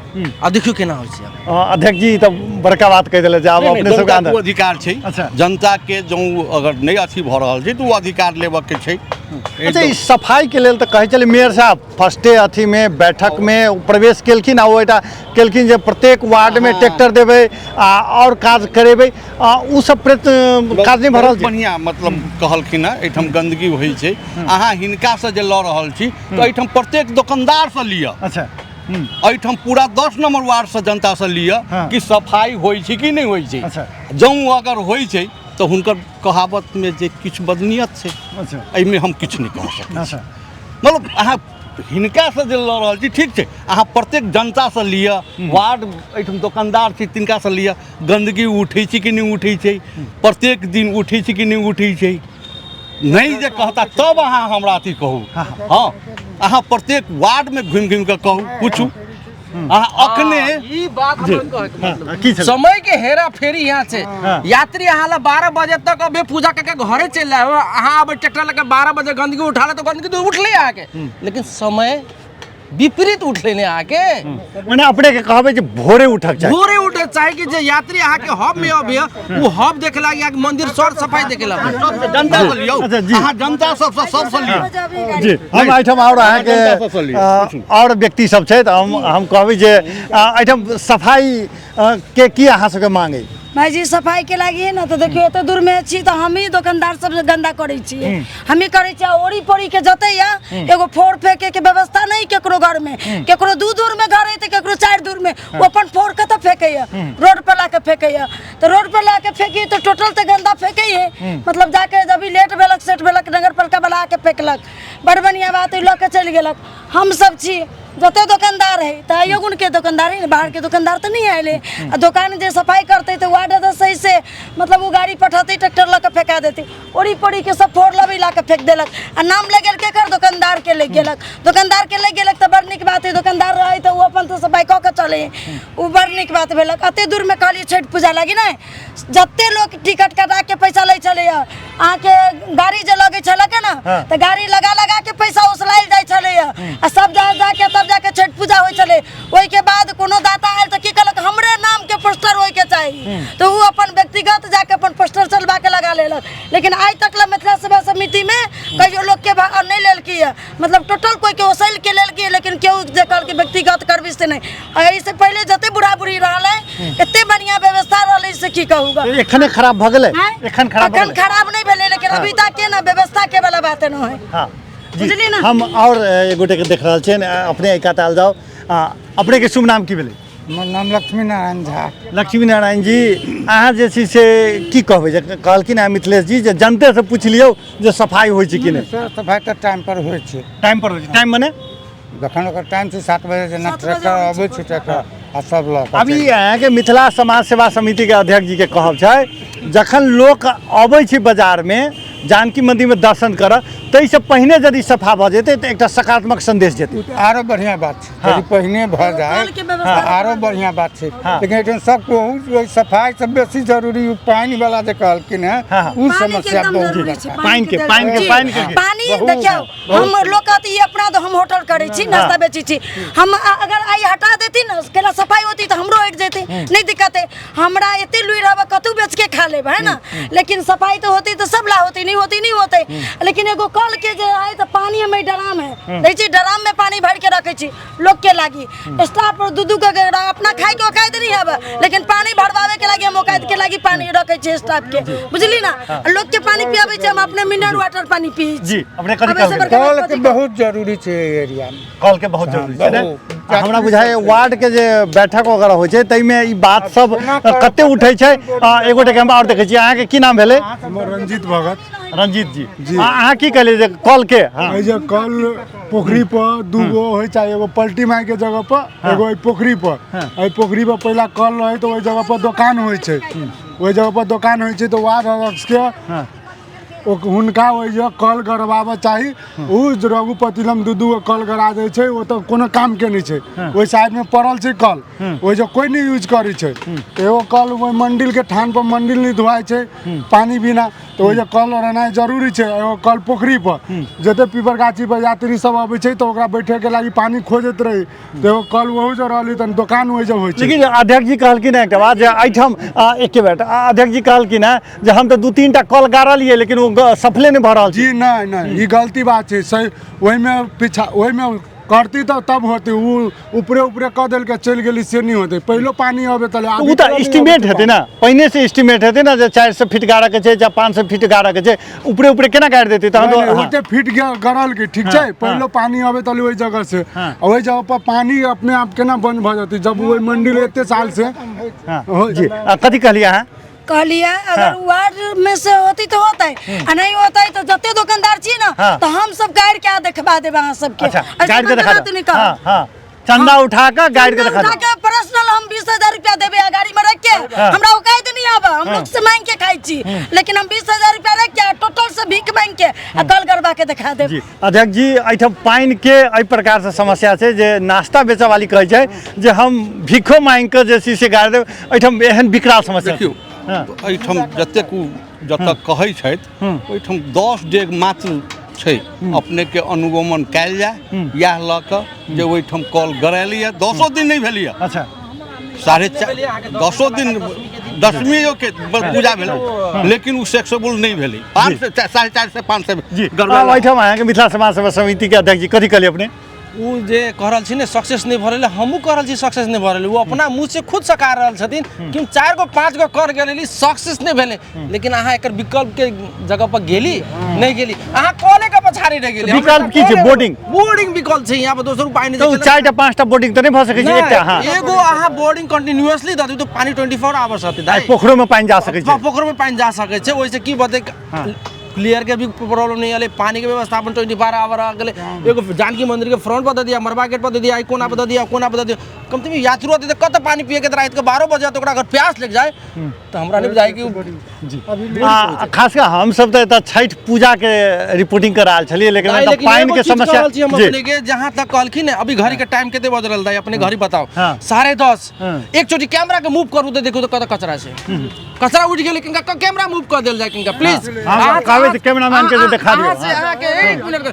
आ देखियौ केना होइ छै। अध्यक्ष जी, ई तऽ बड़का बात कहि देले जे आब नहि, नहि, अपने सबके जनता के अंदर ओ अधिकार छै। अच्छा। जनता के जौं अगर नहि अथी भऽ रहल छै तऽ ओ अधिकार लेबऽ के छै। अच्छा, ई सफाई के लेल तऽ कहै छलै मेयर साहब फर्स्टे अथीमे बैठकमे प्रवेश केलखिन आ ओ एकटा केलखिन जे प्रत्येक वार्डमे ट्रैक्टर देबै आ आओर काज करेबै, आ ओ सब प्रयत्न काज नहि भऽ रहल बहुत छै। बढ़िआँ मतलब कहलखिन हँ, एहिठाम गन्दगी होइ छै, अहाँ हिनकासँ जे लऽ रहल छी तऽ एहिठाम प्रत्येक दोकानदारसँ लिअ। अच्छा। एहिठाम पूरा 10 नंबर वार्डसँ जनतासँ लिअ हाँ। कि सफाइ होइ छै कि नहि होइ छै। अच्छा। जौं अगर होइ छै तऽ हुनकर कहावतमे जे किछु बदनियत छै। अच्छा। एहिमे हम किछु नहि कह सकै। अच्छा। मतलब अहाँ हिनकासँ जे लऽ रहल छी ठीक छै, अहाँ प्रत्येक जनतासँ लिअ, वार्ड एहिठाम दोकानदार छै तिनकासँ लिअ, गन्दगी उठै छै कि नहि उठै छै, प्रत्येक दिन उठै छै कि नहि उठै छै। नहि जे कहता तब अहाँ हमरा अथी कहू। हँ, अहाँ प्रत्येक वार्डमे घुमि घुमि कऽ कहू, पूछू अहाँ अखने। ई बात हमर कहै के मतलब हाँ, की छलै? समय के हेरा फेरी यहाँ से। हाँ। यात्री अहाँ ला 12 बजे तक अभी पूजा करके घरे चलि आए, अहाँ आबे ट्रैक्टर लके 12 बजे गंदगी उठा ले तो गंदगी तो उठले अहाँके, लेकिन समय विपरीत उठले ने अहाँके। मने अपने के कहबै जे भोरे उठक चाही। भोरे उठे चाहे कि जे यात्री अहाँके हब में अभी ओ हब देखे लागी, अहाँके मंदिर सर सफाई देखे लागी। सबसँ जनतासँ लियौ। अच्छा, जी। अहाँ जनता सबसँ सबसँ लियौ। जी, हम एहिठाम आओर अहाँके जनता सबसँ लिअ, पूछू। आओर व्यक्ति सब छथि, हम कहबै जे एहिठाम सफाई के की अहाँ सबके मांग अइ? भाईजी, सफाई के लागी ने तऽ देखियौ, एते दूर में छी तऽ हमही दोकानदार सब गंदा करै छियै, हमही करै छियै। ओरी पोरी के जते या एगो फोड़ फेंके के व्यवस्था नहीं केकरो घर में, केकरो 2 दूर में घर है तऽ केकरो 4 दूर में, ओ अपन फोड़ कतऽ फेंकैया, रोड पर लाके फेंकैया। तऽ रोड पर लाके फेंकी तऽ टोटल तऽ गंदा फेंकै है। मतलब जाके जब लेट भेलक सेट भेलक, नगर पालिका वाला आके फेंकलक, बड़ बढ़िया बात है, लऽ के चलि गेलक। हम सब छी जते दोकानदार है तऽ आइयो गुण के दोकानदार है, बाहर के दोकानदार तऽ नहीं आयल है। आ दोकान जे सफाई करते तऽ वार्ड सदस्य सही से मतलब ओ गाड़ी पठेतै, ट्रैक्टर लऽ के फेंका देतै, ओरी पोरी के सब फोड़ लबी ला के फेंक देलक। आ नाम ले गेल केकर, दोकानदार के ले गेलक। दोकानदार के ले गेलक तऽ बड़ नीक बात है, दोकानदार रहै तऽ ओ अपन तऽ सफाई कऽ के चले, ओ बड़ नीक बात भेलक। एते दूर में कहलियै छठि पूजा लागी ने जते लोक टिकट कटा के पैसा लै छलैया, अहाँके गाड़ी जे लगै छलक ने तऽ गाड़ी लगा लगा के पैसा उसलायल जाइ छलैया, आ सब जा जाके तब जाके छठि पूजा होइ छलै। ओहिके बाद कोनो दाता आयल तऽ की कहलक, हमरे नाम के पोस्टर होइके चाही, तऽ ओ अपन व्यक्तिगत जाके अपन पोस्टर चलबा के लगा लेलक। लेकिन आइ तक ला मिथिला सेवा समिति में कहियो लोक के नहि लेलकै, मतलब टोटल कोई के ओसैल के लेलकै, लेकिन केओ जे कहलकै व्यक्तिगत करबी से नहि। आ एहिसँ पहिले जते बूढ़ा बूढ़ी रहलै एते बढ़िया व्यवस्था रहलै से की कहू ग। एखने खराब भऽ गेलै? आँय? एखन खराब भऽ एखन गेलै? खराब नहि भेलै, लेकिन अभी तक के ने व्यवस्था के वाला बात नहि है। हाँ जी। बुझलियै ने? हम आओर एक गोटे के देख रहल छियनि, अपने एहि कात आयल जाउ। अपने के शुभ नाम की भेलै? हमर नाम लक्ष्मी नारायण झा। लक्ष्मी नारायण जी, अहाँ जे छै से की कहबै जे कहलखिन हेँ मिथिलेश जी जे जनतेसँ पूछि लियौ जे सफाइ होइ छै कि नहि? सर, सफाइ तऽ टाइम पर होइ छै। टाइम पर होइ छै? टाइम मने जखन ओकर टाइम छै 7 बजे, जेना 7 बजे ट्रैक्टर अबै अबै छै। छै ट्रैक्टर आ सब लऽ कऽ अभी चलि अहाँके मिथिला समाज सेवा समितिके अध्यक्ष जीके कहब छै, जखन लोक अबै छै बाजारमे जानकी मन्दिरमे दर्शन करऽ, ताहिसँ पहिने यदि सफा भऽ जेतै तऽ एकटा सकारात्मक सन्देश जेतै। ओ तऽ आरो बढ़िआँ बात छै। हाँ। यदि पहिने भऽ जाय कल के व्यवस्था तऽ आरो बढ़िआँ बात छै। हाँ। लेकिन एहिठाम सब कहू ओहि सफाइसँ बेसी जरूरी ओ पानि वाला जे कहलखिन हेँ, हाँ, हाँ। ओ पानी के समस्या एकदम बहुत जरूरी बड़का। छै। पानि के, जी, पानि के। पानी बहुत, देखियौ, हम लोग कहती ई अपना तो हम होटल करै छी, नाश्ता बेचै छी, हम अगर आइ हटा देती ने केला सफाई होती तऽ हमरो हटि जेतै, नहि दिक्कत है, हमरा एते लुरि रहबै कतहु बेच के खा लेब, है ना। लेकिन सफाई तऽ होती तऽ सब ला होती, नहीं होती नहीं होते। लेकिन एगो कल के जे है तऽ पानी हम डराम है दै छी, डराम में पानी भर के रखै छी लोक के लागी, स्टाफ पर दू दू के अपना खाय के औकात नहीं हवे, लेकिन पानी भरवावे के लागी हम औकात के लागी पानी रखै छी स्टाफ के, बुझली ना। लोक के पानी पियाबै छी, हम अपने मिनरल वाटर पानी पियै छी। जी, अपने कथी अब ऐसे कहबै? बड़का कल बात के कथी? बहुत जरूरी छै एहि एरियामे। कल के बहुत जरूरी छै ने? बहुत। आ हमरा बुझाइए वार्ड के जे बैठक वगैरह होइ छै ताहिमे ई बात सब कते उठै छै। एक गोटे के हम आओर देखै छी, अहाँके की नाम भेलै? हमर रंजीत भगत। रंजीत जी, अहाँ की कहलियै जे कल के? हाँ। एहि जे कल पोखरी पर दूगो होइ चाहे, एगो पलटी माय के जगह पर, एगो एहि पोखरी पर। एहि पोखरी पर पहिला कल रहै तऽ ओहि जगह पर दोकान होइ छै, ओहि जगह पर दोकान होइ छै तऽ वार्ड अध्यक्ष के हुनका ओहि जगह कल गड़बाबऽ चाही। ओ रघुपति लग दू दू गो कल गड़ा दै छै, ओ तऽ कोनो काम के नहि छै। ओहि साइड में पड़ल छै कल, ओहि जगह कोइ नहि यूज करै छै। एगो कल ओहि मंदिर के ठान पर, मंदिर नहि धोआइ छै पानी बिना। तऽ ओहि जे कल रहनाइ जरूरी छै। एगो कल पोखरी पर, जते पीपर गाछी पर यात्री सब अबै छै तऽ ओकरा बैठे के लागी पानी खोजैत रही, तऽ एगो कल ओहू जे रहली तहन दोकान ओहि जे होइ छै। लेकिन अध्यक्ष जी कहलखिन एकटा बात जे एहिठाम एके मिनट, अध्यक्ष जी कहलखिन हेँ जे हम तऽ 2-3 टा कल गाड़लियै लेकिन ओ सफले नहि भऽ रहल छै। जी नहि नहि, ई गलती बात छै। सही ओहिमे पीछा ओहिमे करती तऽ तब होती, ओ ऊपरे ऊपरे कऽ देलकै चलि गेली से नहि होतै। पहिलो पानी अबै तले ओ तऽ एस्टीमेट हेतै ने, पहिने से एस्टीमेट हेतै ने जे 400 फीट गाड़ऽके छै या 500 फीट गाड़ऽके छै, ऊपरे ऊपरे केना गाड़ि देतै तहन तऽ? ओते फीट गड़ल की ठीक छै, पहिलो पानी अबै तले ओहि जगह से, ओहि जगह पर पानी अपने आप केना बंद भऽ जेतै जब ओहि मंदिर एते साल से। जी कथी कहलियै अहाँ? कहलियै अगर वार्ड में से होती तो होते आ नहीं होते तो जते दुकानदार छी ना तो हम सब गाड़ि के देखबा देब अहाँ सबके। अच्छा, गाड़ि के देखा देब। हाँ, हाँ। चंदा उठा के गाड़ि के देखा देब। पर्सनल हम 20,000 रुपया देबे आ गाड़ी में रख के, हमरा औकात नहीं आबे, हम लोग से मांग के खाई छी, लेकिन हम 20,000 रुपया रख के टोटल से भीख मांग के आ कल गरबा के देखा देब। जी अध्यक्ष जी, एहिठाम पानि के एहि प्रकार से समस्या छै जे नाश्ता बेचऽ वाली कहै छै जे हम भीखो मांगि कऽ जे छै से गाड़ि देब, एहिठाम एहन विकराल समस्या। देखियौ एहिठाम जतेक ओ जतऽ कहै छथि ओहिठाम 10 डेग मात्र छै, अपनेके अनुगमन कयल जाय इएह लऽ कऽ जे ओहिठाम कल गड़ायल यऽ, 10 दिन नहि भेल यऽ। अच्छा, 4.5 10 दिन दशमियो के पूजा भेलै, लेकिन ओ सक्सेसफुल नहि भेलै। 500 450 500 जी। एहिठाम अहाँके मिथिला समाज सेवा समितिके अध्यक्ष जी कथी कहलियै अपने? ओ जे कह रहल छी ने सक्सेस नहि भऽ रहल, हमहूँ कह रहल छी सक्सेस नहि भऽ रहल, ओ अपना मुँह से खुद सका रहल छथिन कि हम 4 गो 5 गो कर गेली सक्सेस नहि भेलै, लेकिन अहाँ एकर विकल्प के जगह पर गेली नहि गेली, अहाँ कॉले के पछाड़ी रहि गेली। विकल्प की छै? बोर्डिंग। बोर्डिंग विकल्प छै यहाँ पर, दोसर उपाय नहि। तऽ 4 टा 5 टा बोर्डिंग तऽ नहि भऽ सकै छै एकटा? हाँ, एगो अहाँ बोर्डिंग कंटिन्यूअसली दऽ दियौ तऽ पानी 24 आवर्स रहतै। पोखरो में पानि जा सकै छै। पोखरो में पानि जा सकै छै, ओहिसँ की बतै क्लियर के भी प्रॉब्लम नहीं आले, पानी के व्यवस्थापन 24 आवर आ गेलै। एगो जानकी मंदिर के फ्रंट पर दे दिया, मरबा गेट पर दे दिया, कोना पर दे दिया, कोना पर दे दिया, कम से कम यात्रू आते तऽ कतऽ पानी पिए के रात के 12 बजे ओकरा अगर प्यास लग जाए तऽ हमरा नहीं बुझाइ कि जी। खास कऽ हमसब तऽ एतऽ छठि पूजा के रिपोर्टिंग कर रहल छलियै, लेकिन एतऽ पानि के समस्या हम अपने के जहाँ तक कहलखिन अभी घड़ी के टाइम कते बज रहल अपने घड़ी बताओ, 10:30। एक चोटी कैमरा के मूव करू तऽ देखू तऽ कतऽ कचरा छै, कचरा उठि गेलै, किनका कैमरा मूव कऽ देल जाय किनका प्लीज। कहबै तऽ कैमरामैन के जे देखा दियौ। अहाँके एक मिनट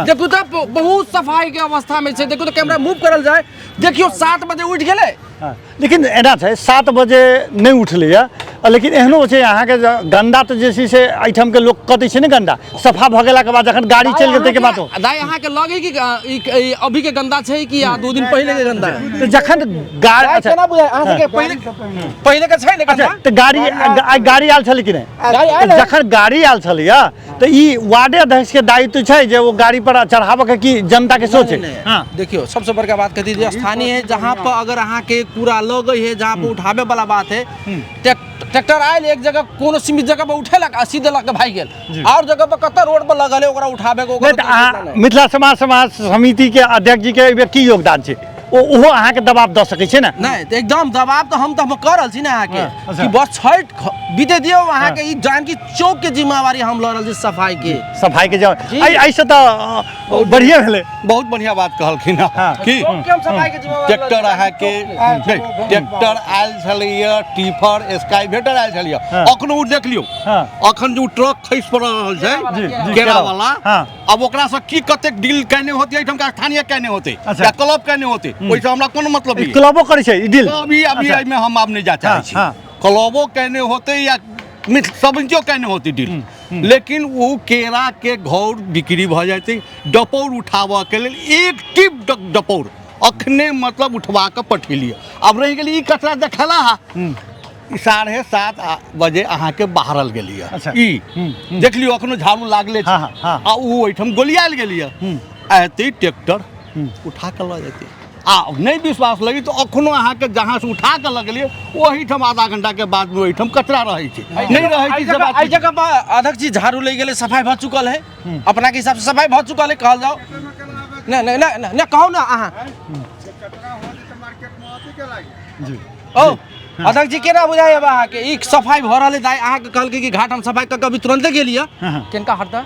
देखू तऽ बहुत सफाई के अवस्था में छै, देखू तऽ कैमरा मूव करल जाय, देखियौ 7 बजे उठि गेलै। लेकिन एना छै 7 बजे नहि उठलैए, लेकिन एहनो छै अहाँके गन्दा तऽ जे छै से एहिठामके लोक कऽ दै छै ने गन्दा, सफा भऽ गेलाके बाद जखन गाड़ी चलि गेल ताहिके बाद दाइ अहाँके लगै कि अभीके गन्दा छै कि 2 दिन पहिले के गन्दा? तऽ जखन गाड़ी अच्छा केना बुझाइ अहाँ सबके पहिले के छै ने गन्दा? तऽ गाड़ी आयल छलै कि नहि? जखन गाड़ी आयल छलैए तऽ ई वार्डे अध्यक्ष के दायित्व छै जे ओ गाड़ी पर चढ़ाबऽ के कि जनता के सोच है? देखियौ सबसे बड़का बात कहती जे स्थानीय है जहाँ पर अगर अहाँके कूड़ा लगै है, जहाँ पर उठाबे वाला बात है, ट्रैक्टर आयल एक जगह कोनो सीमित जगह पर उठेलक आ सीधे लग के भागि गेल, और जगह पर कतऽ रोड पर लगल है ओकरा उठाबे के। मिथिला समाज समाज समिति के अध्यक्ष जी के एहिमे की योगदान छै? ओहो अहाँके दबाव दऽ सकै छै ने? नहि तऽ एकदम दबाव तऽ हम कऽ रहल छी ने अहाँके कि बस छठि बीते दियौ, अहाँके ई जानकी चौक के जिम्मेवारी हम लऽ रहल छी सफाई के। सफाई के एहिसँ तऽ बढ़िए भेलै। बहुत बढ़िया बात कहलखिन हँ कि ट्रैक्टर अहाँके ट्रैक्टर आयल छलैए, टीफर स्काईवेटर आयल छलैए, अखन ओ देख लियौ अखन जे ओ ट्रक खसि पड़ि रहल छै केरा वाला, अब ओकरा से की कतेक डील केने होते एहिठामका स्थानीय केने होते या क्लब केने होते, ओहिसँ हमरा कोनो मतलब नहि। क्लबो करै छै डील? अभी अभी एहिमे हम आब नहि जा चाहै छी। क्लबो केने होते या समितियो केने होते डील, लेकिन ओ केरा के घौर बिक्री भऽ जेतै। डपौर उठाबऽ के लेल एक टिप डपौर अखने मतलब उठवा कऽ पठेलियै। आब रहि गेलै ई कचरा देखेला हा, 7:30 बजे अहाँके बाहरल गेलियै, ई देख लियौ अखनो झाड़ू लागले छै आ ओ ओहिठाम गोलियायल गेलियै, एतै ट्रैक्टर उठा कऽ लऽ जेतै। आ नहि विश्वास लगी तऽ अखनो अहाँके जहाँ से उठा कऽ लऽ गेलियै ओहिठाम आधा घंटा के बाद में ओहिठाम कचरा रहै छै, नहि रहै छै। एहि जगह पर अध्यक्ष जी झाड़ू लै गेलै, सफाई भऽ चुकल है, अपना के हिसाब से सफाई भऽ चुकल है कहल जाओ। नहि नहि नहि नहि कहू ना अहाँ। ओ अध्यक्ष जी केना बुझाइ अब अहाँके ई सफाई भऽ रहल है? दाइ अहाँके कहलकै कि घाट हम सफाई कऽ के अभी तुरन्ते गेलियै, किनका हटता?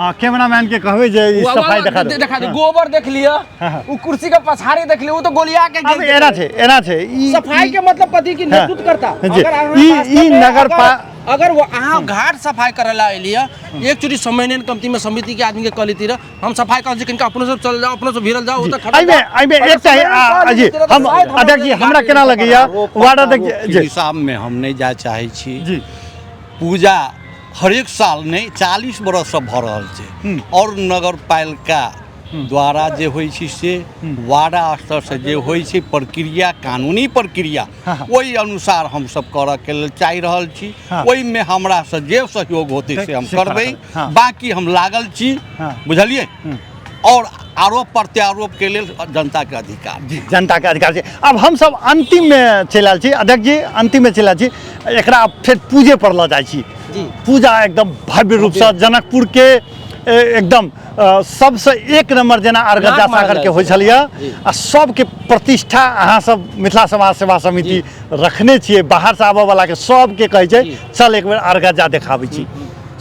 हाँ कैमरामैन के कहबै जे ई सफाई देखा दो। देखा दे गोबर देख लिअ हाँ। उ कुर्सी के पछाड़ी देख लिअ उ तो गोलिया के अब एना छै, एना छै ई सफाई के मतलब कथी कि हाँ। नेतृत्व करता जी। अगर अहाँ ई- वास्तव ई में नगर अगर वो अहाँ घाट सफाई करे ला अलिए एक चूरी समय नहीं कमती में समिति के आदमी के कहली तीर हम सफाई कर किनका अपनो सब चल जाओ अपनो सब भिड़ल जाओ उ तो खड़ा एहिमे एहिमे एकटा जी हम अध्यक्ष जी हमरा केना लगैया वार्ड अध्यक्ष जी हिसाब में हम नहि जाय चाहै छी जी पूजा हरेक साल नहि 40 बरससँ भऽ रहल छै आओर नगर पालिका द्वारा जे होइ छै से वार्डा स्तरसँ जे होइ छै प्रक्रिया कानूनी प्रक्रिया ओहि अनुसार हमसब करऽके लेल चाहि रहल छी। ओहिमे हमरासँ जे सहयोग होतै से हम से करबै, करबै। बाँकी हम लागल छी, बुझलियै। आओर आरोप प्रत्यारोपके लेल जनताके अधिकार जी, जनताके अधिकार छै। आब हमसब अन्तिममे चलि आयल छी अध्यक्ष जी, अन्तिममे चलि आयल छी। एकरा फेर पूजे पर लऽ जाइ छी। पूजा एकदम भव्य रूपसँ जनकपुरके एकदम सबसँ एक नंबर जेना अरगज्जा नाक मारल सागर के जाइ होइ छै। छलियै आ सबके प्रतिष्ठा अहाँ सब मिथिला समाज सेवा समिति रखने छियै। बाहरसँ आबऽ वाला के सबके कहै छै चल एक बेर अरगज्जा देखाबै छी,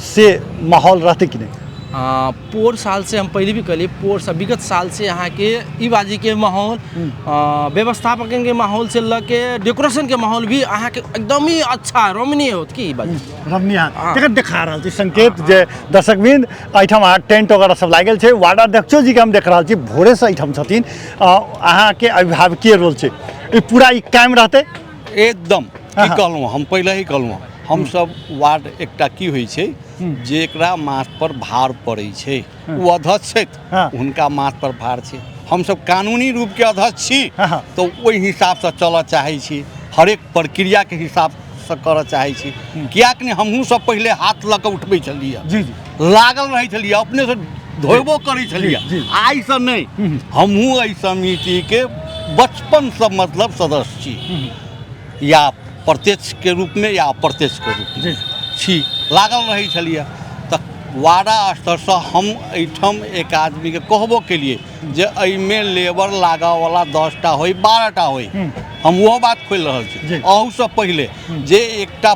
से माहौल रहतै कि नहि? पोर साल से हम पहले भी कहलिए, पोर से विगत साल से यहाँ के ई बाजी के माहौल, व्यवस्थापक के माहौल से लऽ के डेकोरेशन के माहौल भी अहाँ के एकदम ही अच्छा रमणीय होत की ई बाजी रमणीय। तकर देखा रहल छी संकेत जे दर्शकवृंद एहिठाम अहाँ टेंट वगैरह सब लागल छै। वार्ड अध्यक्षो जी के हम देख रहल छी भोरे से एहिठाम छथिन। अहाँ के अभिभावकीय रोल छै, ई पूरा ई कायम रहतै एकदम। की कहलहुँ हम पहिले ही कहलहुँ, हमसब वार्ड एकटा की होइ छै जेकरा माथ पर भार पड़ै छै ओ अध्यक्ष छथि, हुनका माथ पर भार छै। हमसब कानूनी रूपके अध्यक्ष छी तऽ ओहि हिसाबसँ चलऽ चाहै छी, हरेक प्रक्रियाके हिसाबसँ करऽ चाहै छी। किएक नहि हमहूँ सब पहिले हाथ लऽ कऽ उठबै छलियै, लागल रहै छलियै, अपनेसँ धोबो करै छलियै। आइसँ नहि, हमहूँ एहि समितिके बचपनसँ मतलब सदस्य छी, या प्रत्यक्षके रूपमे या अप्रत्यक्षके रूपमे छी, लागल रहै छलियै। तऽ वार्डा स्तरसँ हम एहिठाम एक आदमीके कहबो केलियै जे एहिमे लेबर लागऽवला 10टा होइ 12टा होइ, हम ओहो बात खोलि रहल छी। अहूसँ पहिले जे एकटा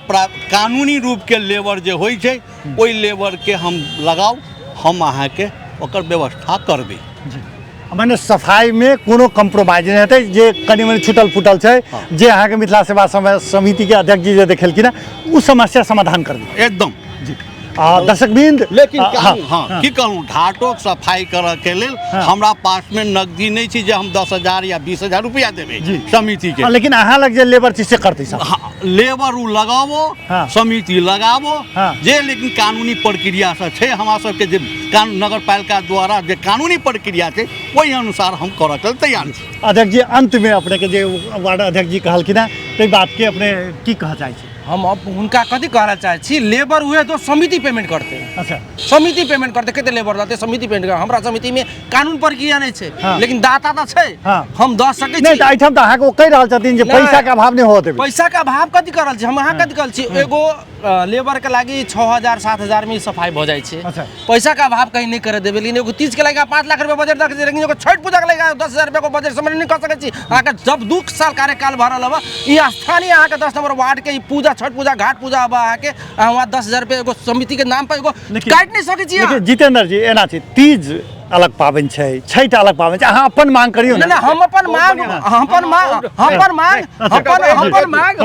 कानूनी रूपके लेबर जे होइ छै ओहि लेबरके हम लगाउ, हम अहाँके ओकर व्यवस्था करबै। मने सफाइमे कोनो कम्प्रोमाइज नहि हेतै, जे कनि मनि छूटल फूटल छै जे अहाँके मिथिला सेवा समितिके अध्यक्ष जी जे देखेलखिन हँ ओ समस्या समाधान करबै एकदम जी। आ दर्शकवृंद लेकिन हँ की कहलहुँ, घाटोक सफाई करऽके लेल हमरा पासमे नगदी नहि छै जे हम 10,000 या 20,000 रुपया देबै समितिके। लेकिन अहाँ लग जे लेबर छै से करतै सब। लेबर उ लगाबो, समिति लगाबो जे, लेकिन कानूनी प्रक्रियासँ छै हमरा सबके जे नगर पालिका द्वारा जे कानूनी प्रक्रिया छै ओहि अनुसार हम करऽके लेल तैयार छी। अध्यक्ष जी अंतमे अपनेके जे वार्ड अध्यक्ष जी कहलखिन हँ ताहि बातके अपने की कहऽ चाहै छी? हम अब हुनका कथी कहना चाहै छी, लेबर उहे तो समिति पेमेंट करते। अच्छा, समिति पेमेंट करते, कते लेबर रहते समिति पेमेंट करते। हमरा समिति में कानून प्रक्रिया नहीं छै, लेकिन दाता तऽ छै, हम दऽ सकै छी। नहि तऽ एहिठाम तऽ अहाँके ओ कहि रहल छथिन जे नहि। पैसा के अभाव नहि होअ देबै। पैसा के अभाव कथी कर रहल छी हम? अहाँ कथी कहल छी? एगो लेबर के लागि 6,000 7,000 में सफाई भऽ जाइ छै। पैसा के अभाव कहीं नहीं करे देबै, लेकिन एगो तीज के लागि 5 लाख रुपया बजट रखै छी, लेकिन एगो छठि पूजा के लागि 10,000 रुपया के बजट समझ नहीं कर सकै छी। अहाँके जब 2 साल कार्यकाल भऽ रहल हबा, ई स्थानीय अहाँके 10 नंबर वार्ड के ई पूजा छठि पूजा घाट पूजा हबा अहाँके, अहाँ वहाँ 10,000 रुपया एगो समिति के नाम पर एगो काटि नहीं सकै छी। लेकिन जितेंद्र जी एना छै, तीज अलग पाबनि छै, छठि अलग पाबनि छै, अहाँ अपन मांग करियौ ने। हम अपन मांग, हम अपन मांग, हम अपन मांग, हम अपन मांग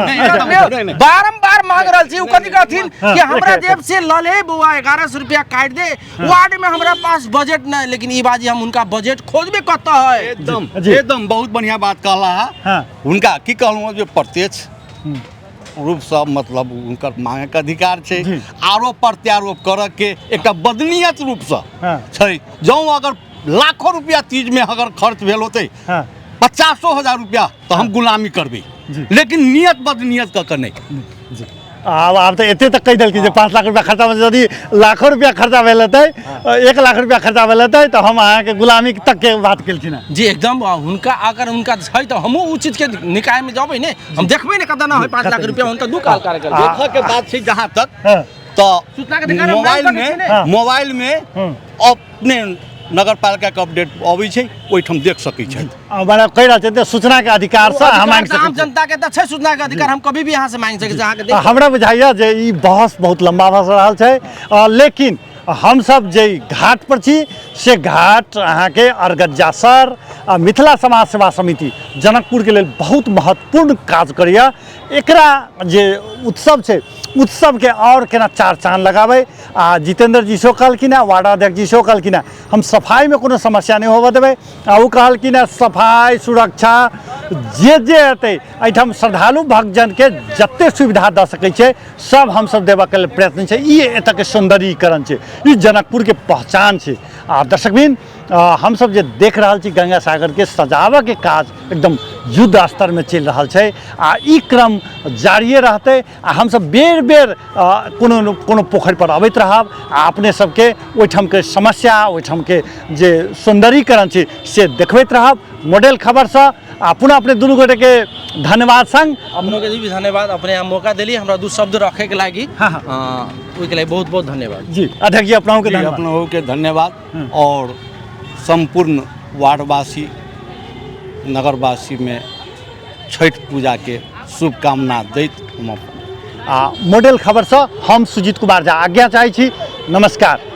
बारम्बार मांग रहल छी। ओ कथी कहथिन कि हमरा जेब से लऽ ले बौआ 1,100 रुपया काटि दे, वार्ड में हमरा पास बजट नहीं, लेकिन ई बाजी हम उनका बजट खोजबे कतऽ है। एकदम एकदम बहुत बढ़िया बात कहला है। हुनका की कहलहुँ जे प्रत्यक्ष रूपसँ मतलब हुनकर मांगके अधिकार छै, आरोप प्रत्यारोप करऽ के एकटा बदनीयत रूपसँ छै। जँ अगर लाखों रुपया तीजमे अगर खर्च भेल होतै 50,000 रुपया तऽ हम गुलामी करबै, लेकिन नियत बदनीयत कऽ कऽ नहि। आब तऽ एते तक कहि देलखिन जे 5 लाख रुपया खर्चा भेल, यदि लाखों रुपया खर्चा भेल हेतै, 1 लाख रुपया खर्चा भेल हेतै तऽ हम अहाँके गुलामी तक के बात केलखिन हँ। जी एकदम। हुनका अगर हुनका छै तऽ हमहूँ ओ चीजके निकायमे जेबै ने, हम देखबै ने कतऽ ना होइ 5 लाख रुपया हुनका 2 काल कार्यकाल। देखऽके बात छै जहाँ तक तऽ मोबाइल में अपने नगर पालिका के अपडेट अबै छै, ओहिठाम देख सकै छथि। कहि रहल छथि सूचना के अधिकार से हम मांगि सकै आम जनता के तऽ छै सूचना के अधिकार, हम कभी भी यहाँ से मांगि सकै छी। अहाँके हमरा बुझाइया जे ई बहस बहुत लंबा भऽ रहल छै, लेकिन हमसब जे घाट पर छी से घाट अहाँके अरगज्जा सर आ मिथिला समाज सेवा समिति जनकपुरके लेल बहुत महत्वपूर्ण काज करैए। एकरा जे उत्सव छै, उत्सवके आओर केना चार चाँद लगाबै। आ जितेंद्र जी सेहो कहलखिन हँ, वार्ड अध्यक्ष जी सेहो कहलखिन हँ, हम सफाइमे कोनो समस्या नहि होबऽ देबै। आ ओ कहलखिन हँ सफाइ सुरक्षा जे जे हेतै एहिठाम श्रद्धालु भक्तजनके जतेक सुविधा दऽ सकै छियै सब हमसब देबऽके लेल प्रयत्न छै। ई एतऽके सौन्दर्यीकरण छै, ई जनकपुरके पहचान छै। आ दर्शकबिन, हमसब जे देख रहल छी गंगा सागरके सजाबऽके काज एकदम युद्ध स्तरमे चलि रहल छै आ ई क्रम जारिए रहतै। आ हमसब बेर बेर कोनो कोनो पोखरि पर अबैत रहब आ अपने सबके ओहिठामके समस्या, ओहिठामके जे सौन्दर्यीकरण छै से देखबैत रहब मॉडल खबरसँ। आ पुनः अपने दुनू गोटेके धन्यवाद संग अपनोके भी धन्यवाद, अपने यहाँ मौका देली हमरा दू शब्द रखैके लागि। हाँ, हाँ। ओहिके लागि बहुत बहुत धन्यवाद। जी अध्यक्ष जी, अपनाहुके धन्यवाद। अपनहुके धन्यवाद और सम्पूर्ण वार्डवासी नगरवासीमे छठि पूजाके शुभकामना दैत हम अपन आ मॉडल खबरसँ हम सुजीत कुमार झा आज्ञा चाहै छी। नमस्कार।